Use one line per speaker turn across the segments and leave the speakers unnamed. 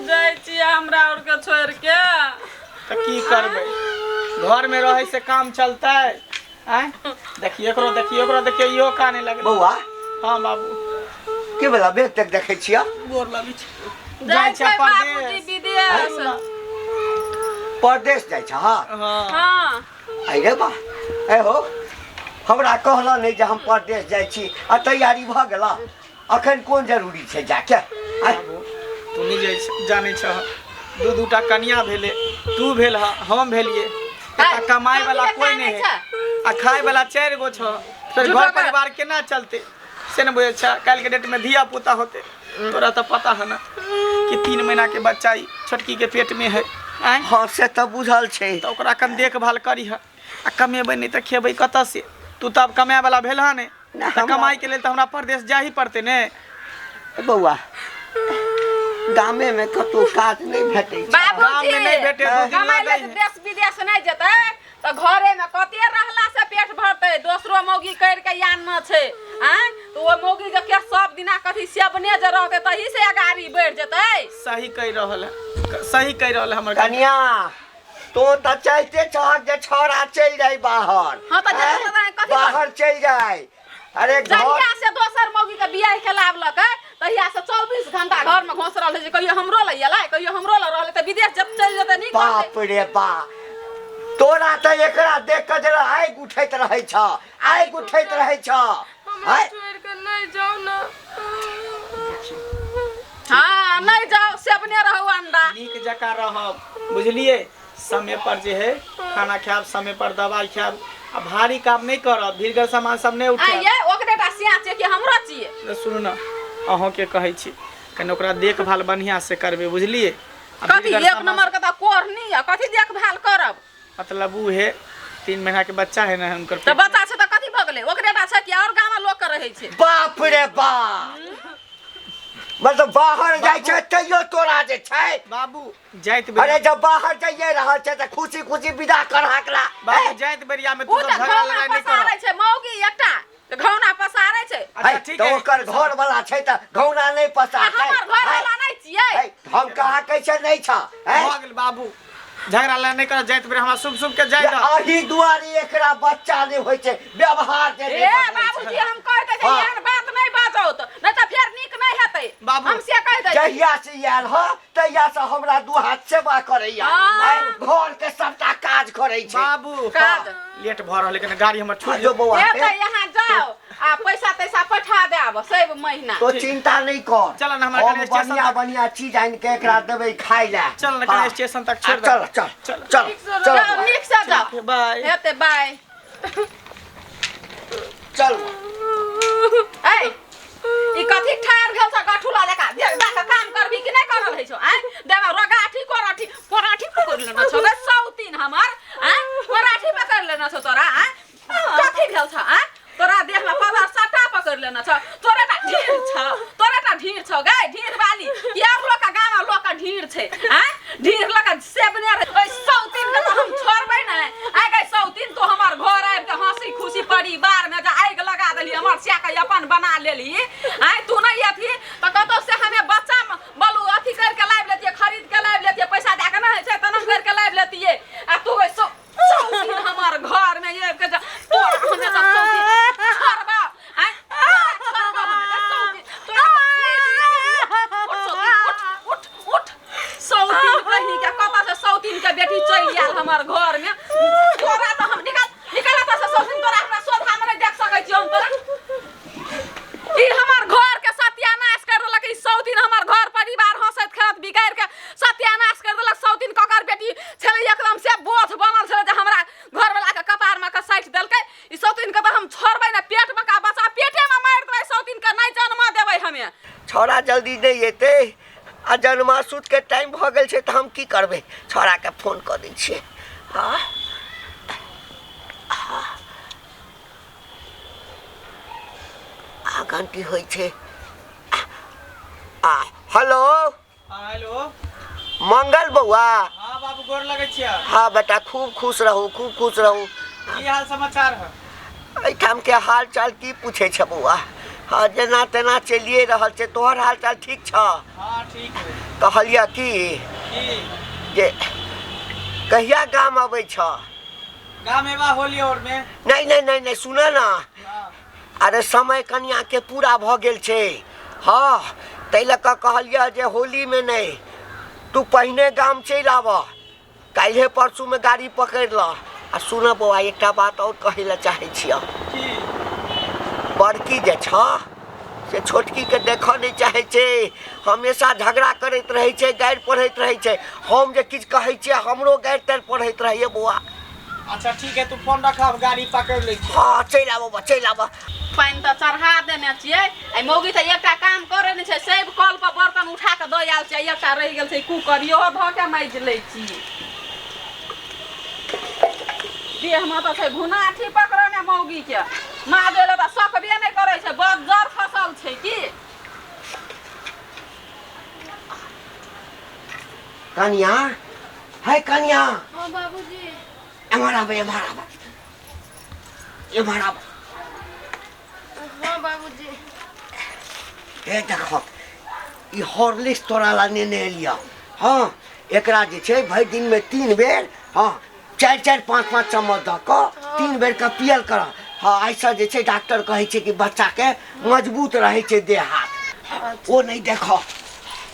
जाइ छियै हमरा आरके छोड़ि के।
तऽ की करबै, घरमे रहै से काम चलतै? आँय, देखिए एकरो, देखिए ओकरो, देखिए इहो काने लगलै।
बौआ।
हाँ बाबू।
के बला बेग तक देखै छियै?
गोर लगै छै।
जाइ
जाइ छै
छै बाबूजी
परदेश।
विदेश।
परदेश जाइ छ? हाँ।
हाँ।
हाँ।
अरे रे बा, ए हो, हमरा कहला नहि जे हम परदेश जाइ छी आ तैयारी भऽ गेला। अखन कोन जरूरी छै जाके? आँय?
बाबू, तू नहि जाइ जानै छह, दू दूटा कनिया भेलै, तू भेल ह, हम भेलियै, एतऽ कमाइ वाला कोई नहि है आ खाय वाला चारि गो छह, फेर
झूठो
घर परिवार केना चलतै से ने बुझै छ। काल्हि के डेट में धिया पुता होते, तोरा तऽ पता है ना कि 3 महीना के बच्चा ई छोटकी के पेट में है। आँय?
हँ, से तऽ बुझल छै।
तऽ ओकरा कन देखभाल करीह आ कमेबै नहि तऽ खेबै कतऽ से? तू तऽ आब कमाए वाला भेल हँ नहि,
नहि,
तऽ कमाइ के लेल तऽ हमरा परदेश जाही पड़तै ने।
बौआ, गामे में कतौ काज नहि भेटै छै।
बाबूजी,
गाममे नहि भेटै, दू दिन
कमाइ
लगै
लए
है।
देश विदेश नहि जेतै तऽ घरे मे कते रहला से पेट भरतै? दोसरो मौगी करि के आनना छै। आँय, तऽ ओ मौगी के के सब दिना कथी सेबने जे रहतै, तही से अगाड़ी बढ़ि जेतै।
सही कहि रहल है, सही कहि रहल है हमर कनिया।
कनिया, तो तऽ चाहिते छहक जे छौड़ा चलि जाय बाहर।
हाँ, तऽ
आँय?
जेतै तऽ कथी
बाहर चलि जाय? अरे घर
जहिया से दोसर मौगी के बियाह के लाबलकै तहिया से 24 घंटा घर में घोंसरल रहै छै, कहियो हमरो लए एलै, कहियो हमरो लए रहलै, तऽ विदेश जब चलि जेतै नीक रहतै।
बाप रे बा, तोरा तऽ एकरा देख कऽ जेना आगि उठैत रहै छ, आगि उठैत रहै छ।
हमरा
आँय?
छोड़ि कऽ नहि जाउ ने।
हाँ, नहि जाउ, सेबने रहू अंडा।
नीक जकाँ रहब, बुझलियै? समय पर जे है खाना खायब, समय पर दवाई खायब आ भारी काम नहि करब, भीड़गर सामान सब नहि
आ
उठायब।
ये ओकरे टा सिया छियै कि हमरो छियै?
तऽ सुनू ने, अहूँके कहै छी, कनि ओकरा देखभाल बढ़िआँ से करबै, बुझलियै? आ
कथी
भीड़गर
एक
सामान
नंबर के तऽ कोढ़नी यऽ, कथी देखभाल करब?
मतलब उ है 3 महीना के बच्चा है ने हुनकर
तऽ
पेट।
बच्चा छै तऽ कथी भऽ गेलै? ओकरे टा छै कि आओर गाममे लोक के रहै छै?
बाप रे बाप, मतलब बाहर जाइ छै तैयो तोरा जे छै।
बाबू, जाइत बेरिया।
अरे, जब बाहर जाइए रहल छै तऽ खुशी खुशी विदा कर हकला।
बाबू, जाइत बेरिया में तू
ओ
सब
तऽ
झगड़ा
घौना
लड़ाई नहि
पसारै
करब।
छै मौगी एकटा, तऽ घौना पसारै छै।
अच्छा ठीक
तऽ
है।
ओकर घर वाला छै तऽ घौना नहि
आ
पसारतै?
हमर घर वाला नहि छियै?
हम कहाँ कहै छै नहि छ?
भऽ गेल बाबू, झगड़ा लड़ाई नहि करब, जाइत बेर हमरा शुभ शुभ के जाय दऽ।
अही दुआरे एकरा बच्चा नहि होइ छै, व्यवहार जे नहि
ए
बदलै छै।
बाबूजी, हम कहि दै छियै,
हाँ।
एहन बात नहि बाजौ तऽ नहि तऽ फेर नीक नहि हेतै।
बाबू।
हम से कहि दै छी।
जहिया से आयल ह तहिया से हमरा दू हाथ सेवा करैया।
हाँ।
आइ घर के सबटा काज करै छै।
बाबू,
काज।
लेट भऽ रहल है, कने गाड़ी हमर छूट
जो बौआ,
हे तऽ यहाँ जाओ आ पैसा तैसा पठा देब सब महीना।
तो चिंता नहीं कर।
चल ना, हमरा
हम
कने स्टेशन
बढ़िया
तक-
बढ़िया चीज आनि के एकरा देबै खाय लए।
चल ना, कने
हाँ।
स्टेशन तक छोड़
आ, चल चल
चल।
चल चल।
जाओ, नीक से जाओ।
बाय।
हेतै, बाय।
चल।
ऐ, ई कथी ठार भेल छ गठुला जकाँ? देख देख, काम करबी कि नहि करल होइ छौ? आँय, देवा रोगाठी कोराठी पराठी पकड़ लेना छौ गे सौतीन हमर? आँय, पराठी पकड़ लेना छौ तोरा? आँय, कथी भेल छ? आँय, तोरा देह में पवर सटा पकड़ लेना छ। तोरे टा ढीर छ, तोरे टा ढीर छ गे ढीर वाली, कि और लोक के गाम लोक के ढीर छै? आँय, ढीर लोक के सेबने रहे। ओइ सौतीन के तऽ हम छोड़बै नै। आइ गे सौतीन, तो हमर घर आबि के हंसी खुशी परिवार में जे आगि लगा देली, हमर सिया के अपन बना लेली। आँय, तू नहीं अथी तऽ कतौ से हमे बच्चा म बलू अथी कर के लाबि लेतियै, खरीद के लाबि लेतियै, पैसा दए के नहि होइ छै तना कर के लाबि लेतियै। आ तू ओइ सौतीन हमर घर में आबि के जे तोरा हमे तऽ सौतीन छोड़बौ। आँय, तोरा छोड़बौ हमे गे सौतीन, तोरा उठ सौतीन, उठ उठ उठ सौतीन कही के, कतऽ से सौतीन के बेटी चलि आयल हमर घर में? तोरा तऽ हम निकाल निकाल एतऽ से सौतीन, तोरा हमरा सोझा में नहि देख सकै छियौ हम तोरा। ई हमर घर के सत्यानाश कर देलक ई सौतीन, हमर घर परिवार हंसैत खेलत बिगाड़ के सत्यानाश कर देलक सौतीन। ककर बेटी छलै एकदम से बोझ बनल छलै जे हमरा घरवला के कपार में के साटि देलकै ई सौतीन के? तऽ हम छोड़बै ने, पेट में का बच्चा पेटे में मारि देबै सौतीन के, नहि जन्म देबै हमे।
छौड़ा जल्दी नहि एतै आ जन्मासूत के टाइम भऽ गेल छै, तऽ हम की करबै? छौड़ाके फोन कऽ दै छियै। हँ, आ घंटी होइ छै। आ हेलो।
हाँ, हेलो।
मंगल बौआ।
हाँ बाबू, गोर लगै छियै।
हाँ बेटा, खूब खुश रहू, खूब खुश रहू।
की हाल समाचार है?
एहिठाम के हाल चाल की पूछै छ बौआ? हाँ, जेना तेना चलिए रहल छै। तोहर हाल चाल ठीक छ?
हाँ ठीक है।
कहलियह की
की
जे कहिया गाम अबै छ?
गाम एबा होली और में?
नहीं नहीं नहीं नहीं, सुन ना।
हाँ।
अरे समय कनिया के पूरा भऽ गेल छै। हाँ, ताहि लऽ कऽ कहलियह जे होलीमे नहि, तू पहिने गाम चलि आबह, काल्हे परसूमे गाड़ी पकड़ि लह। आ सुन बौआ, एकटा बात आओर कहै लए चाहै छियह।
की?
बड़की जे छह से छोटकीके देखऽ नहि चाहै छै, हमेशा झगड़ा करैत रहै छै, गारि पढ़ैत रहै छै। हम जे किछु कहै छियै हमरो गारि तारि पढ़ैत रहैए बौआ।
अच्छा ठीक है, तू फोन रख, हम गाड़ी पकड़ लै छी।
हाँ, चलि आबऽ बौआ, चलि आबऽ।
पानि तऽ चढ़ा देने छियै। एहि मौगी तऽ एकटा काम करै नहि छै, सब कल पर बर्तन उठा कऽ दऽ आयल छै, एकटा रहि गेल छै कूकर, इहो धऽ के माजि लै छी। देहमे तऽ छै घुनाठी पकड़ने मौगी के, माजै लए तऽ सकबे नहि करै छै, बज्जर फसल छै की।
कनिया, है कनिया।
हाँ बाबूजी।
एम्हर आबै, एम्हर आबै, एम्हर आबै।
हाँ बाबूजी।
हे देखो, ई हॉर्लिक्स तोरा ला नेने एलियऽ। हाँ, एकरा जे छै भरि दिनमे 3 बेर, हाँ, 4 4 5 5 चम्मच दऽ कऽ 3 बेर के पियल कर। हाँ, एहिसँ जे छै डॉक्टर कहै छै कि बच्चाके मजबूत रहै छै देह हाथ। ओ नहि देखऽ।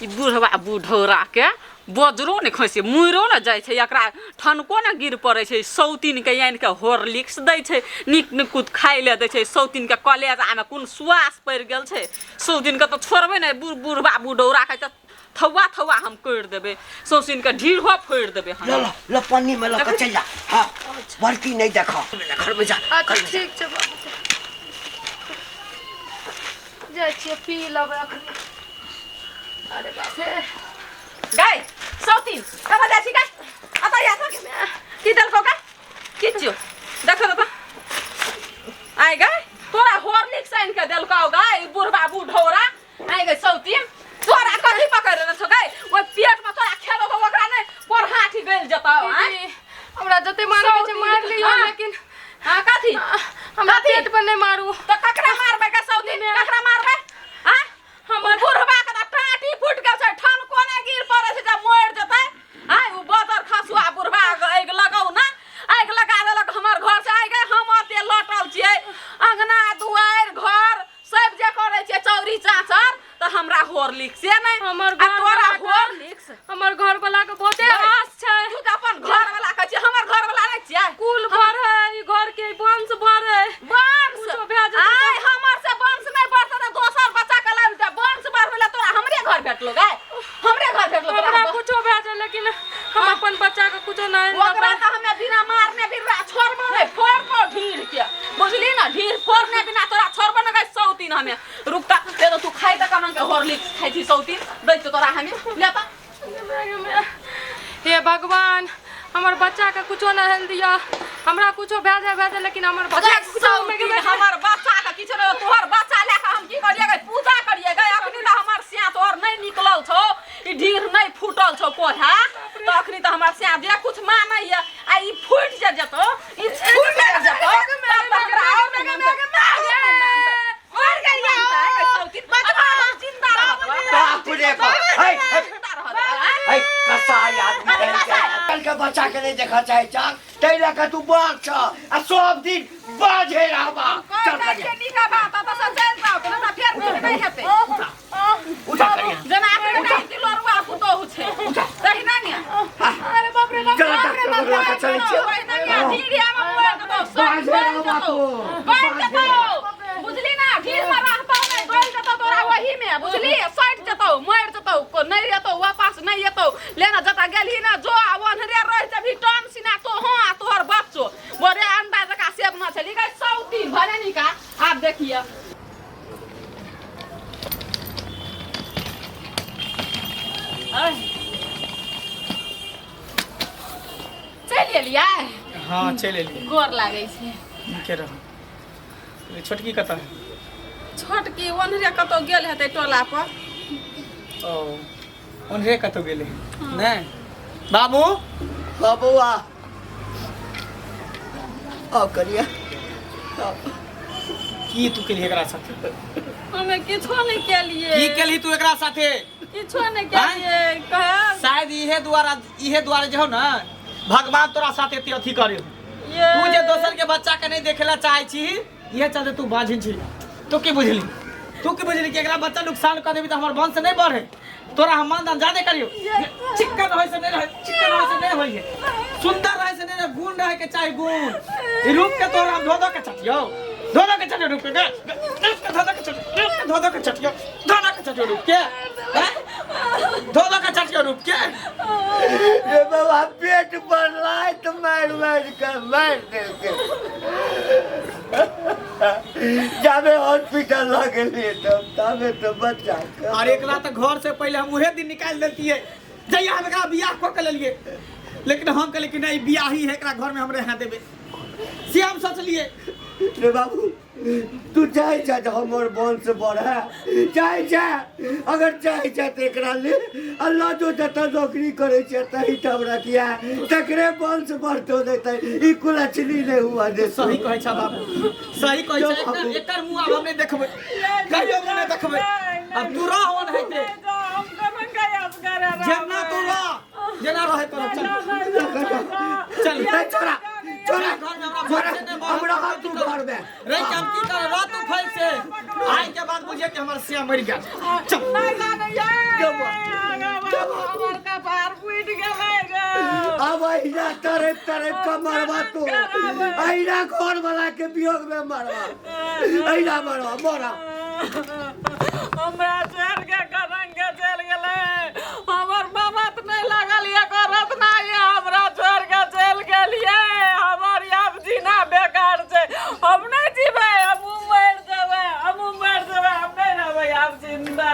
ई बुढ़वा बुढ़ौरा के बजरो ने खसि मुड़ो ने जाइ छै, एकरा ठनको ने गिर पड़ै छै। सौतीनके आनि कऽ हॉर्लिक्स दै छै, नीक निकुत खाइ लए दै छै। सौतीनके कलेजामे कोन सुआस पड़ि गेल छै, सौतीनके तऽ छोड़बै नहि। बुढ़वा बुढ़ौराके तऽ थौआ थौआ हम करि देबै, सौतीनके ढीढ़ो फोड़ि देबै हम।
ल ल ल, पन्नीमे लऽ कऽ चलि जा। हाँ, बड़की नहि देखऽ, घरमे जा।
अच्छा ठीक छै बाबूजी, जाइ छियै पी लेबै अखन। अरे बाप रे।
गाय सौतीन कतऽ जाइ छी गाय? अतऽ या तऽ की देलकौ गाय? की छियौ देखो तऽ आइ गाय, तोरा हॉर्लिक्स आनि कऽ देलकौ गाय ई बुढ़बा बुढ़ौरा। आइ गाय सौतीन, तोरा कथी पकड़ि लेने छौ गाय? ओहि पेटमे तोरा खेबो तऽ ओकरा नहि पोरहाठी गलि जेतौ। आँय
दीदी, हमरा जते मारके छै मारि लियौ,
हाँ।
लेकिन
हाँ कथी
हमरा
कथी?
पेट पर नहि मारू।
तऽ ककरा मारबै गे सौतीन, ककरा मारबै? आँय
हमर
बुढ़बा के तऽ टाटी फूटि गेल छै, ठनको नहि गिर पड़ै छै जे मरि जेतै। आइ ओ बजर खसुआ बुढ़बा आगि लगाउ ने, आगि लगा देलक हमर घर से। आइ गे हम ओते लटल छियै, अंगना दुआरि घर सब जे करै छियै चौरी चाचर, तऽ हमरा हॉर्लिक्स से नहि।
हमर
आ
घर
तोरा
वाला के-
हॉर्लिक्स?
हमर घर वाला के बहुते
गै।
आस छै।
तू तऽ अपन घर वाला कहै छियै, हमर घर वाला नहि छियै?
कुल भर है ई घर के, वंश भर है।
वंश
कुछो भए जेतै
आइ हमर से वंश नहि बढ़तै तऽ दोसर बच्चा के लाबि दे। वंश बढ़बै लए तोरा हमरे घर भेटलो गै, हमरे घर भेटलो तोरा।
हमरा कुछो भए जाए लेकिन हम अपन बच्चा के कुछो नहि
ओकरा तऽ हमे बिना मारने बिना छोड़बो नहि, फोड़बो ढीर के, बुझली ना? ढीर फोड़ने बिना तोरा छोड़बो नहि गै सौतीन हमे। रुक तऽ, ले तऽ तू खाइ तऽ केना के हॉर्लिक्स खाइ छी सौतीन, दै छियौ तोरा हमे, ले तऽ।
हे भगवान, हमर बच्चा के कुछो नहि हेल दिअ। हमरा कुछो भए जाए भए जाए, लेकिन हमर बच्चा के कुछो नहि
सौतीन, हमर बच्चा के किछु नहि। तोहर बच्चा लए कऽ हम की करियै गै? पूजा करियै गै? अखनी तऽ हमर सिया तोहर नहि निकलल छौ, ई ढीर नहि फूटल छौ कोढ़ा, तऽ अखनी तऽ हमर सिया जे कुछ मानैया। आ ई फूटि जे जेतौ, ई फूटि जे जेतौ तब तऽ हमरा आओर नहि मानतै, आओर नहि मानतै। मर गेल मानतै गै सौतीन, हम जिंदा रहत।
बाप रे बाप, है है
जिंदा रहत आँय?
है, कसाई आदमी कहीं के आजकल के बच्चा के नहीं देखा चाहे छ, ताहि लऽ कऽ तू बाघ छ आ सब दिन बाझे रहबा। चल
कोइ कहै
कनिया,
छै नीका बात, ओतऽ से चलि जाउ, नहि तऽ फेर किछु नहि हेतै।
उठा कनिया।
जेना अपने कहै कि लोरुआ पुतोहु छै तहिना ने।
अरे बाप रे बाप।
चल डॉक्टर लग लऽ कऽ चलै छियौ।
तहिना ने, ढीढ़ियामे मरि जेतौ, सब
बाझे
गलि
रहबा
जेतौ,
तू।
गलि जेतौ, बुझली ना? ढीढ़मे रहतौ नहि, गलि जेतौ तोरा ओहीमे, बुझली? सटि जेतौ, मरि जेतौ, नहि एतौ वापस, नहि एतौ। ले ना, जतऽ गेलही ना जो, आ ओन्हरे रहि जेबही टन सिना तोहों आ तोहर बच्चो। बोरे अंडा जकाँ सेब न छली गै सौतीन भने निका। आब देखिए। चलि एलियै?
हाँ चलि एलियै।
गोर लागै छै।
नीके रहू। छोटकी कतऽ है?
छोटकी ओन्हरे कतौ गेल हेतै टोला पर।
ओ ओन्हरे कतौ गेलै नहि बाबू?
हाँ बौआ, आब कनिया, आब।
की तू केलही एकरा साथे?
हमे किछो नहीं केलिए।
की केलही तू एकरा साथे?
किछो नहीं केलिए कहे।
शायद इहे द्वारा, इहे द्वारा जे हो ना भगवान तोरा साथे एते अथी करे।
ये
तू जे दोसर के बच्चा के नहीं देखेला चाहे छी, इहे चलते तू बाझिन छी। तू की बुझली, तू की बुझली कि एकरा बच्चा नुकसान कर देबी त हमर वंश नहीं बढ़े? तोरा हम मानदान ज्यादा करियो। चिक्कन होय से नहीं रहे, चिक्कन होय से नहीं होय, सुंदर रहे से नहीं रहे, गुण रहे के चाहे गुण। ई रूप के तोरा हम धो धो के चटियो, धो धो के चटियो रूप के, रूप के धो धो के चटियो, रूप के धो धो के चटियो, धो धो के चटियो रूप के, हैं? धो धो के चटियो रूप के।
रे बाबा पेट पर लात मार मार के मार देलकै। जाबे हॉस्पिटल लऽ गेलियै तब ताबे तो बच्चा के।
और एकरा तो घर से पहले हम उहे दिन निकाल देतियै जहिया हम एकरा बियाह कऽ के लेलियै, लेकिन हम कहलियै कि नहीं बियाह ही है एकरा घर में हम रह देबै, से हम सोचलियै।
रे बाबू तू चाहे छह जे हमर वंश बढ़े, चाहे छह, अगर चाहे छह तऽ एकरा ले अल्लाह जो जतऽ नौकरी करै छै तही ठाम रखिया, तकरे वंश बढ़तो देतै, ई कुलक्षणी नहि हुआ दे।
सही कहै छह बाबू, सही कहै छह। एकर एकर मुँह आब हम नहि देखबै, कहियो मुँह नहि देखबै। अब तू रह ओन हेतै जेना तू रह, जेना रहे तोरा। चल चल
ए, छोड़ा छोड़ा
घर में हमरा
छोड़ा,
वंशे नहि बढ़त।
हम रहब तू घर में
रहि के हम की करब? रह तू फैल से, आइ के बाद बुझिए कि हमर सिया मरि गेल। चल
हमर कपार फूटि गेलै गे।
अब अहिना तरप तरप के मरबा तू, अहिना घर वाला के वियोग में मरबा, अहिना मरबा मरा।
हमरा छोड़ के करंग के चलि गेलै। हमर ममत नहि लागल एको रत्ना, ये हमरा छोड़ के चलि गेलियै। हमर आब जीना बेकार छै, हम नहि जीबै, हमहूँ मरि जेबै, हमहूँ मरि जेबै, हम नहि रहबै आब जिन्दा।